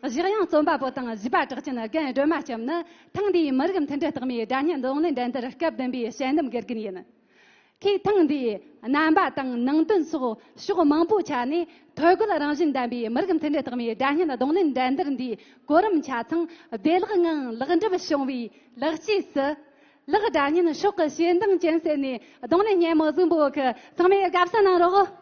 གཞས་དབྱངས་རྩོམ་པ་པོ་དང་གཞས་པ་གྲགས་ཅན་རྒན་སྒྲོལ་མ་སྐྱབས་ནི་ཐེངས་འདིའི་མི་རིགས་མཐུན་སྒྲིལ་རྟགས་མའི་སྒྲ་སྙན་རྡུང་ལེན་འགྲན་བསྡུར་སྐབས་བདུན་པའི་དཔྱད་འདེམས་དགེ་རྒན་ཡིན། ཁོས་ཐེངས་འདིའི་རྣམ་པ་དང་ནང་དོན་སོགས་ཕྱོགས་མང་པོའི་ཆ་ནས་ཐོས་རྒོལ་རང་བཞིན་ལྡན་པའི་མི་རིགས་མཐུན་སྒྲིལ་རྟགས་མའི་སྒྲ་སྙན་རྡུང་ལེན་འགྲན་བསྡུར་འདིའི་གོ་རིམ་ཆ་ཚང་བདེ་བླག་ངང་ལེགས་འགྲུབ་བྱུང་བའི་ལེགས་སྐྱེས་སུ། ལེགས་སྒྲ་སྙན་ཤོག་གི་ཞེ་འདང་ཅན་ཟེར་ནས་རྡུང་ལེན་སྙན་མོ་གཟིགས་འབུལ་གི། ཚང་མས་དགའ་བསུ་གནང་རོགས།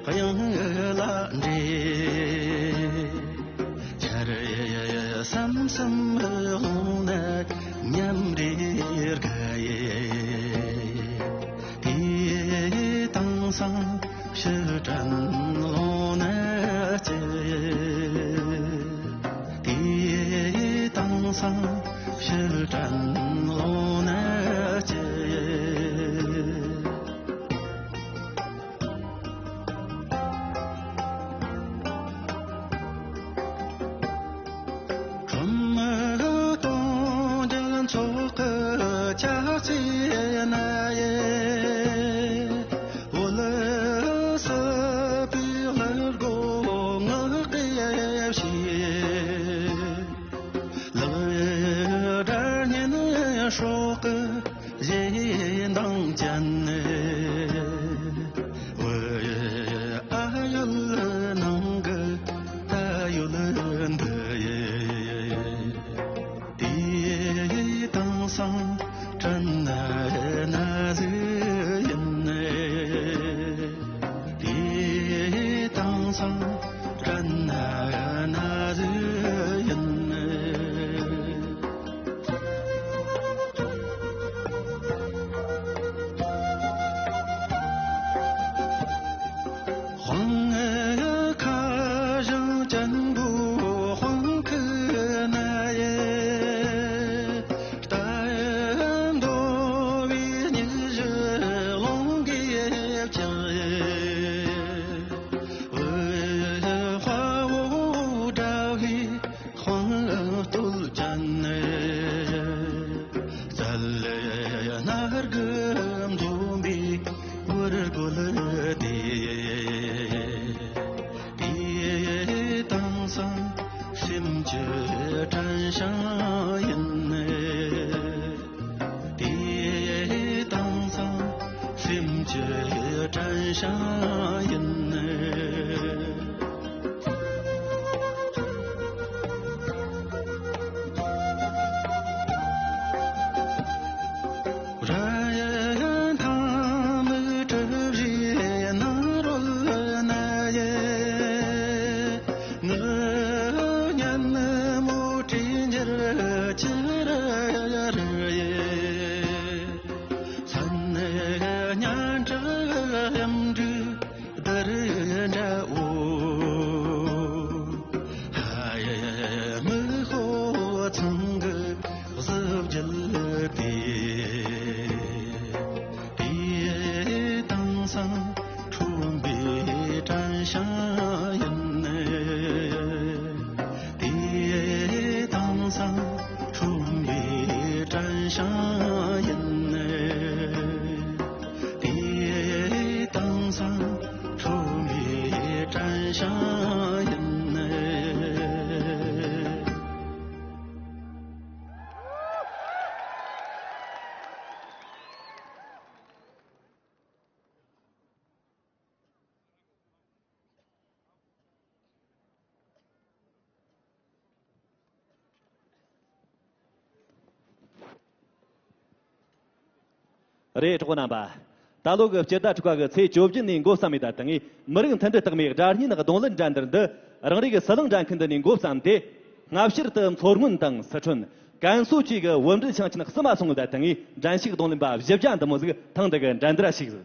དབྱངས་ལ་འདྲེས། ཆར་ཟིམ་ཟིམ་ལྷུང་ན་ཉམས་རེ་དགའ་ཡི། དེ་དེང་སང་ཕྱིར་དྲན་ལོང་ན་སྐྱིད། དེ་དེང་སང་ཕྱིར་དྲན་ལོང་ན་སྐྱིད། ཁྲོམ་གཏོང་རྒྱུ་ཚོགས་ཀྱི་ཆ་རྐྱེན་ན་ཡེ། འོད་སྲིད་པའི་ལྷུར་སྒོ་ངག་གི་ཕྱེ། ལེགས་སྒྲ་སྙན་སྲོག་གི་ཞེ་འདང་ཅན། འོད་ཨ་ཡོད་ནང་གི་ད་ཡོད་འདི་ཡི། དེ་དེང་སང་དྲན་ན་ན་ཟིག་ཡིན། དེ་དེང་སང་དྲན་ན་ན་ཟིག་ཡིན། དབང་ཁ་ཞིང་བཙན་པོའི་དབང་ཁུ་ན་ཡེ། རྟ་འདོ་བའི་སྙིགས་གཞི་རླུང་གིས་བཀྱགས། དཔའ་བོ་དགྲ་བོའི་དཔང་བསྟོད་ཅན། རྩལ་སྣ་དགུ་འཛོམས་པའི་བུ་རྒོད་དེ། དེ་དེང་སང་སེམས་ཀྱི་དྲན་ཤིང་ཡིན། དེ་དེང་སང་སེམས་ཀྱི་དྲན་ཤིང་ཡིན། ར་ཡ་ཐང་མིག་གྲུ་བཞིའི་ནང་རོལ་ན་ཡེ། ངུ་སྙན་མོ་དྲིས་འཇལ་ཅི་ར་ར་ཡེ། མཚན་སྙན་གྲགས་གཡམ་འབྲུག་དར་འདྲ་བོ། ཧ་ཡེ་མི་ཧོ་ཚང་གི་གཟི་བརྗིད་དེ། དེ་དེང་སང་ཁྲོན་པའི་དྲན་ཤིང་ཡིན། རེད། གྲོགས་པོ་རྣམ་པ། ད་ལོ་གི་སྤྱི་ཟླ་དྲུག་པ་གི་ཚེས་བཅོ་བརྒྱད་ནས་འགོ་བརྩམས་ཡོད། ད་ལྟ་ངས་མི་རིགས་མཐུན་སྒྲིལ་རྟགས་མའི་སྒྲ་སྙན་རྡུང་ལེན་འགྲན་བསྡུར་འདི་རང་རེ་གི་ཟི་ལིང་འགྲན་ཁུལ་འདི་ནས་འགོ་བརྩམས་ཏེ། སྔ་ཕྱིར་དུ་མཚོ་སྔོན་དང་སི་ཁྲོན། ཀན་སུའུ་བཅས་ཀྱི་བུམ་སྒྲིལ་ཞིང་ཆེན་གསུམ་མ་སོང་། ད་ལྟ་ངས་འགྲན་ཞུགས་རྡུང་ལེན་པ་བཞི་བརྒྱ་འདི་མོ་ཟིག་ཐེངས་འདི་གི་འགྲན་བསྡུར་ཞུགས་ཟིག་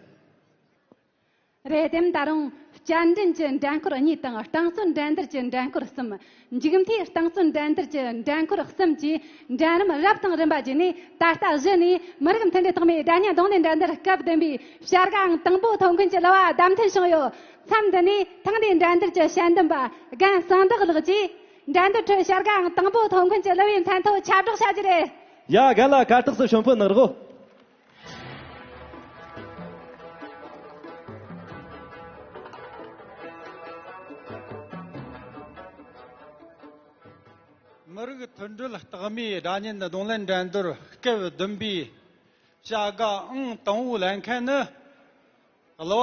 རེད། དེ་ད་རུང་བསྐྱར་འགྲན་གྱི་འགྲན་ཁུལ་གཉིས་དང་རྟིང་རྩོད་འགྲན་བསྡུར་གྱི་འགྲན་ཁུལ་གསུམ། མཇུག་མཐའི་རྟིང་རྩོད་འགྲན་བསྡུར་གྱི་འགྲན་ཁུལ་གསུམ་གྱི་འགྲན་རིམ་རབ་དང་རིམ་པ་བརྒྱུད་ནས། ད་ལྟ་གཞི་ནས་མི་རིགས་མཐུན་སྒྲིལ་རྟགས་མའི་སྒྲ་སྙན་རྡུང་ལེན་འགྲན་བསྡུར་སྐབས་བདུན་པའི་བྱ་དགའ་ཨང་དང་པོ་ཐོབ་མཁན་གྱི་གླུ་བ་བདམས་ཐོན་བྱུང་ཡོད། མཚམས་འདི་ནས་ཐེངས་འདིའི་འགྲན་བསྡུར་གྱི་དཔྱད་འདེམས་པ་རྒན་གསང་བདག་ལགས་ཀྱིས་འགྲན་བསྡུར་ཁྲོད་བྱ་དགའ་ཨང་དང་པོ་ཐོབ་མཁན་གྱི་གླུ་བའི་མཚན་ཐོ་ཁྱབ་བསྒྲགས་བྱ་རྒྱུ་རེད། ཡ། རྒན་ལགས་གར་སྟེགས་སུ་ཞོན་ཕུད་གནང་རོགས། མི་རིགས་མཐུན་སྒྲིལ་རྟགས་མའི་སྒྲ་སྙན་རྡུང་ལེན་འགྲན་བསྡུར་སྐབས་བདུན་པའི་བྱ་དགའ་ཨང་དང་པོ་ལེན་མཁན་ནི། གླུ་བ་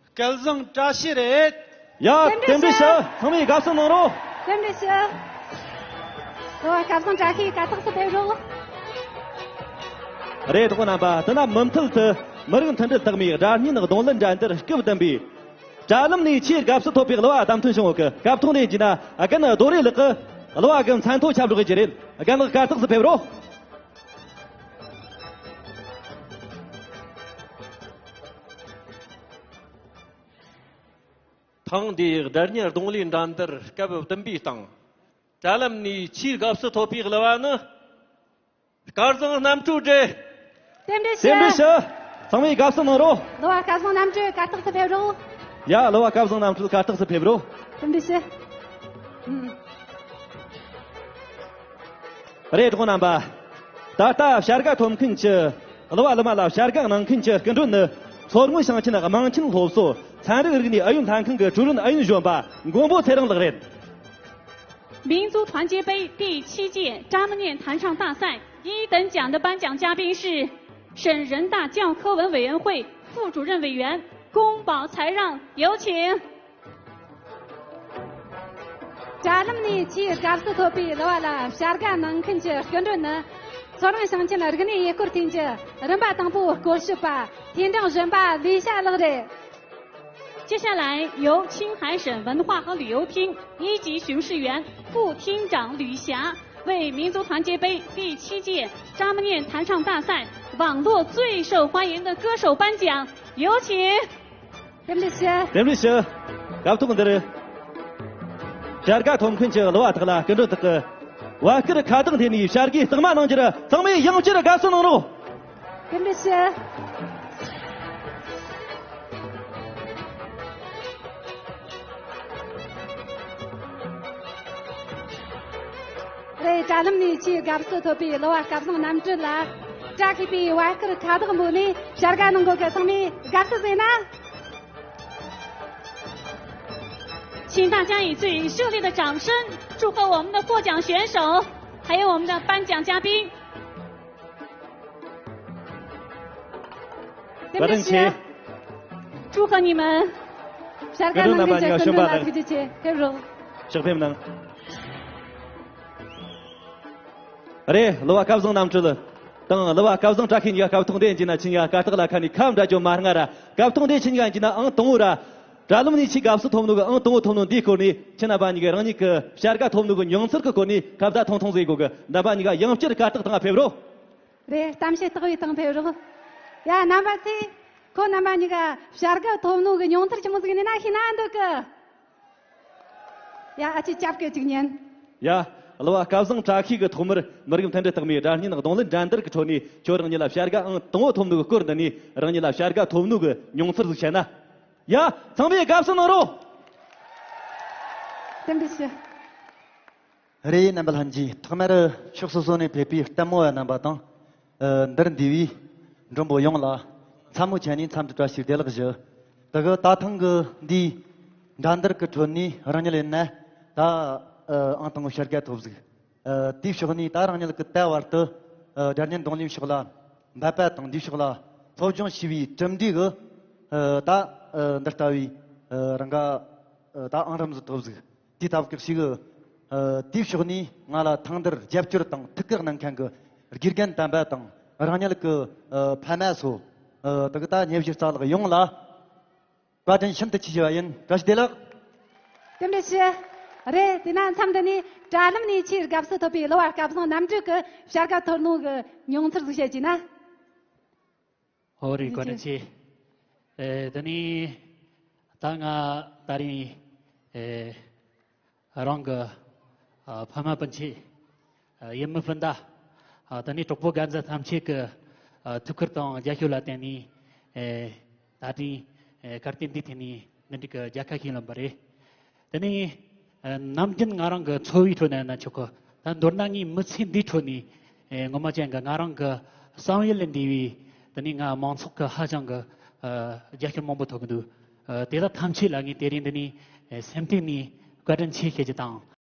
སྐལ་བཟང་བཀྲ་ཤིས་རེད། ཡ། རྟེན་འབྲེལ་ཞུ། ཚང་མས་དགའ་བསུ་གནང་རོགས། རྟེན་འབྲེལ་ཞུ། གླུ་བ་སྐལ་བཟང་བཀྲ་ཤིས་གར་སྟེགས་སུ་ཕེབས་རོགས། རེད། གྲོགས་པོ་རྣམ་པ། དེ་ན་མུ་མཐུད་དུ་མི་རིགས་མཐུན་སྒྲིལ་རྟགས་མའི་སྒྲ་སྙན་རྡུང་ལེན་འགྲན་བསྡུར་སྐབས་བདུན་པའི་དྲ་ལམ་ནས་ཆེས་དགའ་བསུ་ཐོབ་པའི་གླུ་བ་བདམས་ཐོན་བྱུང་ཡོད་གི། སྐབས་ཐོག་ནས་བགྱིས་ན་རྒན་རྡོ་རེ་ལགས་ཀྱིས་གླུ་བ་གི་མཚན་ཐོ་ཁྱབ་བསྒྲགས་བྱེད་ཀྱི་རེད། རྒན་ལགས་གར་སྟེགས་སུ་ཕེབས་རོགས། ཐེངས་འདིའི་སྒྲ་སྙན་རྡུང་ལེན་འགྲན་བསྡུར་སྐབས་བདུན་པའི་སྟེང་། དྲ་ལམ་ནས་ཆེས་དགའ་བསུ་ཐོབ་པའི་གླུ་བ་ནི། སྐལ་བཟང་རྣམ་གྲོལ་རེད། རྟེན་འབྲེལ་ཞུ། རྟེན་འབྲེལ་ཞུ། ཚང་མས་དགའ་བསུ་གནང་རོགས། གླུ་བ་སྐལ་བཟང་རྣམ་གྲོལ་གར་སྟེགས་སུ་ཕེབས་རོགས། ཡ། གླུ་བ་སྐལ་བཟང་རྣམ་གྲོལ་གར་སྟེགས་སུ་ཕེབས་རོགས། རྟེན་འབྲེལ་ཞུ། ཨུམ། རེད། གྲོགས་རྣམ་པ། ད་ལྟ་བྱ་དགའ་ཐོབ་མཁན་གྱི་གླུ་བ་གླུ་མ་ལ་བྱ་དགའ་གནང་མཁན་གྱི་སྐུ་མགྲོན་ནི། མཚོ་སྔོན་ཞིང་ཆེན་དམངས་ཆེན་སློབ་གསོ་ཚན་རིག་རིག་གནས་ཨུ་ཡོན་ལྷན་ཁང་གི་ཀྲུའུ་རིན་ཨུ་ཡོན་གཞོན་པ་མགོན་པོ་ཚེ་རིང་ལགས་རེད། 民族团结杯第七届张梦念弹唱大赛一等奖的颁奖嘉宾是省人大教科文委员会副主任委员宫保才让，有请。 དྲ་ལམ་ནས་ཆེས་དགའ་བསུ་ཐོབ་པའི་གླུ་བ་ལ་བྱ་དགའ་གནང་མཁན་གྱི་སྐུ་མགྲོན་ནི། མཚོ་སྔོན་ཞིང་ཆེན་རིག་གནས་ཡུལ་སྐོར་ཐིན་གྱི་རིམ་པ་དང་པོའི་སྐོར་ཞིབ་པ་ཐིན་ཀྲང་གཞོན་པ་ལི་ཤ་ལགས་རེད། 接下来由青海省文化和旅游厅一级巡视员副厅长吕霞为民族团结杯第七届张梦念弹唱大赛网络最受欢迎的歌手颁奖，有请。 རྟེན་འབྲེལ་ཞུ། རྟེན་འབྲེལ་ཞུ། སྐབས་ཐོག་འདིར་བྱ་དགའ་ཐོབ་མཁན་གྱི་གླུ་བ་དག་ལ་སྐུ་མགྲོན་དག་གིས་བར་སྐོར་ཁ་བཏགས་འཐེན་ནས་བྱ་དགའི་རྟགས་མ་གནང་རྒྱུར། ཚང་མས་ཡང་བསྐྱར་དགའ་བསུ་གནང་རོགས། རྟེན་འབྲེལ་ཞུ། རེད། དྲ་ལམ་ནས་ཆེས་དགའ་བསུ་ཐོབ་པའི་གླུ་བ་སྐལ་བཟང་རྣམ་གྲོལ་ལ་བཀྲ་ཤིས་པའི་བར་སྐོར་ཁ་བཏགས་འབོད་ནས་བྱ་དགའ་གནང་གོ་གི། ཚང་མས་དགའ་བསུ་ཟེར་ན། 请大家以最热烈的掌声祝贺我们的获奖选手，还有我们的颁奖嘉宾。 རྟེན་འབྲེལ་ཞུ། བཀའ་དྲིན་ཆེ། 祝贺你们。 བྱ་དགའ་གནང་མཁན་གྱི་སྐུ་མགྲོན་ལ་ཐུགས་རྗེ་ཆེ། ཕེབས་རོགས། ཕྱག་ཕེབས་གནང་། རེད། གླུ་བ་སྐལ་བཟང་རྣམ་གྲོལ་དང་གླུ་བ་སྐལ་བཟང་བཀྲ་ཤིས་གཉིས་ཀ་སྐབས་ཐོག་འདིར་བགྱིས་ན། ཁྱེད་གཉིས་ཀ་གར་སྟེགས་ལ་ཁ་ནས་ཁ་བྲལ་རྒྱུ་མ་སྔ་ར། སྐབས་ཐོག་འདིར་ཁྱེད་གཉིས་ཀ་བགྱིས་ན་ཨང་དང་པོ་ར། དྲ་ལམ་ནས་ཆེས་དགའ་བསུ་ཐོབ་ནོ་གི་ཨང་དང་པོ་ཐོབ་ནོ་འདིའི་སྐོར་ནས། ཁྱེད་རྣམ་པ་གཉིས་ཀྱིས་རང་ཉིད་ཀྱི་བྱ་དགའ་ཐོབ་ནོ་གི་མྱོང་ཚོར་གྱི་སྐོར་ནས་ཁ་བརྡ་ཐུང་ཐུང་ཟིག་དགོས་གི། རྣམ་པ་གཉིས་ཀ་ཡང་བསྐྱར་གར་སྟེགས་སྟེང་ཕེབས་རོགས། རེད། གཏམ་བཤད་ལྟ་བུའི་སྟེང་ཕེབས་རོགས། ཡ། རྣམ་པ་ཚོས་ཁོ་རྣམ་པ་གཉིས་ཀ་བྱ་དགའ་ཐོབ་ནོ་གི་མྱོང་ཚོར་ཆི་མོ་ཟིག་ཡིན་ན་ཤེས་ན་འདོད་གི། ཡ། ཨ་ཅེ་སྐྱབས་ཀྱི་གཅིག་ཉན། ཡ། གླུ་བ་སྐལ་བཟང་བཀྲ་ཤིས་ཀྱིས་ཐོག་མར་མི་རིགས་མཐུན་སྒྲིལ་རྟགས་མའི་སྒྲ་སྙན་རྡུང་ལེན་འགྲན་བསྡུར་གྱི་ཁྲོད་ནས་ཁྱོད་རང་ཉིད་ལ་བྱ་དགའ་ཨང་དང་པོ་ཐོབ་ནོ་གི་སྐོར་འདི་ནས་རང་ཉིད་ལ་བྱ་དགའ་ཐོབ་ནོ་གི་མྱོང་ཚོར་ཟིག་བཤད་ན། ཡ། ཚང་མས་དགའ་བསུ་གནང་རོགས། རྟེན་འབྲེལ་ཞུ། རེད། རྣམ་པ་ལྷན་རྒྱས། ཐོག་མར་ཕྱོགས་སོ་སོ་ནས་ཕེབས་པའི་ལྟད་མོ་བ་རྣམ་པ་དང་། ཨ། འདིར་འདུས་པའི་མགྲོན་པོ་ཡོངས་ལ་མཚན་མོ་ཆེན་ནས་འཚམས་འདྲི་བཀྲ་ཤིས་བདེ་ལེགས་ཞུ། དེ་གི་ད་ཐེངས་ཀྱི་འདིའི་ འགྲན་བསྡུར་གྱི་ཁྲོད་ནས་རང་ཉིད་ཡིན་ན་ད་ཨ་ཨང་དང་པོ་བྱ་དགའ་ཐོབ་ཟིག་ཨ་དེའི་ཕྱོགས་ནས་ད་རང་ཉིད་ཀྱི་ད་བར་དུ་ཨ་སྒྲ་སྙན་རྡུང་ལེན་ཕྱོགས་ལ་འབད་པ་དང་འདིའི་ཕྱོགས་ལ་སློབ་སྦྱོང་བྱས་པའི་གྲུབ་འབྲས་ཀྱིས་ཨ་ད་ཨ་འདི་ལྟ་བུའི་ཨ་རང་ག་ཨ་ད་ཨང་རིམ་ཟིག་ཐོབ་ཟིག་དེའི་སྟབས་ཀྱིས་ཤིག་ཨ་དེའི་ཕྱོགས་ནས་ང་ལ་ཐེངས་འདིར་རྒྱབ་སྐྱོར་དང་ཐུགས་ཁུར་གནང་མཁན་གྱི་དགེ་རྒན་དམ་པ་དང་རང་ཉིད་ཀྱི་ཨ་ཕ་མ་སོགས་ཨ་དེ་གི་ད་སྙན་ཞུ་རྩ་ལག་ཡོངས་ལ་བཀའ་དྲིན་ཤིན་ཏུ་ཆེ་ཞུ་བ་ཡིན། བཀྲ་ཤིས་བདེ་ལེགས། དེ་འདྲ་ཞུ། རེད། དེས་ན་མཚམས་འདི་ནས་དྲ་ལམ་ནས་ཆེས་དགའ་བསུ་ཐོབ་པའི་གླུ་བ་སྐལ་བཟང་རྣམ་གྲོལ་གྱི་བྱ་དགའ་ཐོབ་ནོ་གི་མྱོང་ཚོར་ཟིག་བཤད་ཀྱིས་ན། ཨོ་རེད། བཀའ་དྲིན་ཆེ། ཨེ་དེ་ནས་ད་ང་ད་རིང་ཨེ་རང་གི་ཨ་ཕ་མ་སྤུན་མཆེད། ཨ་ཡུལ་མི་སྤུན་ཟླ། ཨ་དེ་ནས་གྲོགས་པོ་རྒན་གཞོན་ཐམས་ཅད་ཀྱི་ཨ་ཐུགས་ཁུར་དང་རྒྱབ་སྐྱོར་ལ་བརྟེན་ནས་ཨེ་ད་ཐེངས་ཨེ་གར་སྟེགས་འདིའི་ཐད་ནས་འདི་འདྲའི་གི་མཇལ་ཁ་ཞིག་ལེན་པ་རེད། དེ་ནས་ཨ་ནམ་རྒྱུན་ང་རང་གི་འཚོ་བའི་ཁྲོད་ནས་ན་ཆོག་གི། ད་མདོར་ན་ངའི་མི་ཚེ་འདིའི་ཁྲོད་ནས་ཨེ་ངོ་མ་ཅན་གྱི་ང་རང་གི་བསམ་ཡུལ་ལས་འདས་པའི་དེ་ནས་ང་མང་ཚོགས་ཀྱི་ཧ་ཅང་གི་ཨ་རྒྱབ་སྐྱོར་མང་པོ་ཐོབ་ཀྱི་འདུག་ཨ་དེ་དག་ཐམས་ཅད་ལ་ངས་དེ་རིང་འདི་ནས་ཨེ་སེམས་གཏིང་ནས་བཀའ་དྲིན་ཆེ་ཞུ་རྒྱུ་དང་